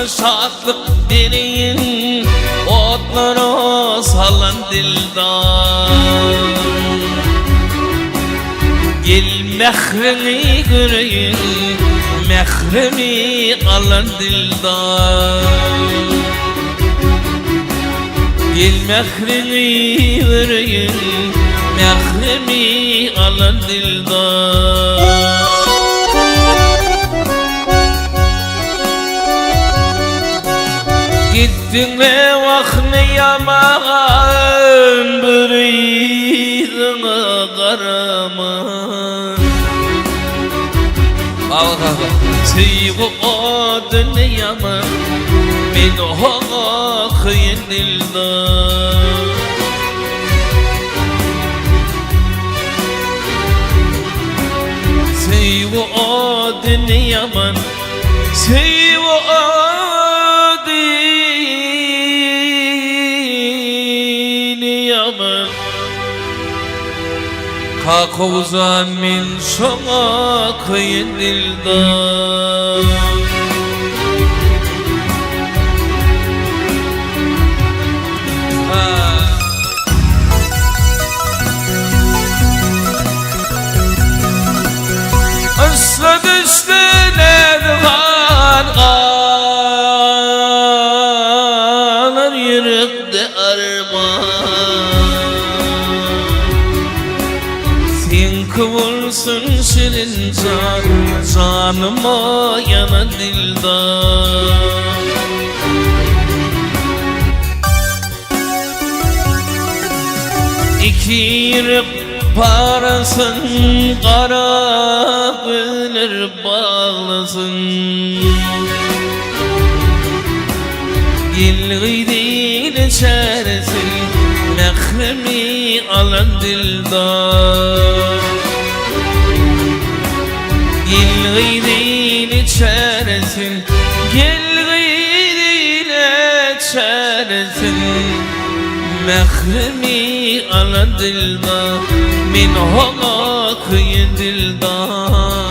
Şatlyk bereýin Otlara salan dildar Gel mähriňi göreýin Mährimi alan dildar Gel mähriňi göreýin Mährimi alan dildar Gitdiňle wahny ýaman bir yzyňa garaman Söýgi oduny ýaman men hoňa kyn dildar. Söýgi oduny ýaman Söýgi oduny ýaman Kakowzan men şoňa kyn dildar. Yşga düşdi Nezhan galar ýürekde arman. Seňki bolsun şirin jan, janyma ýanan dildar. Ikirip parasyn gara gözler baglasyn. Gel gyzyny çäresin mähremi alan dildar. Gel gyzyny çäresin gel gyzyny çäresin Mährimi alan dildar men hoňa köýen dildar.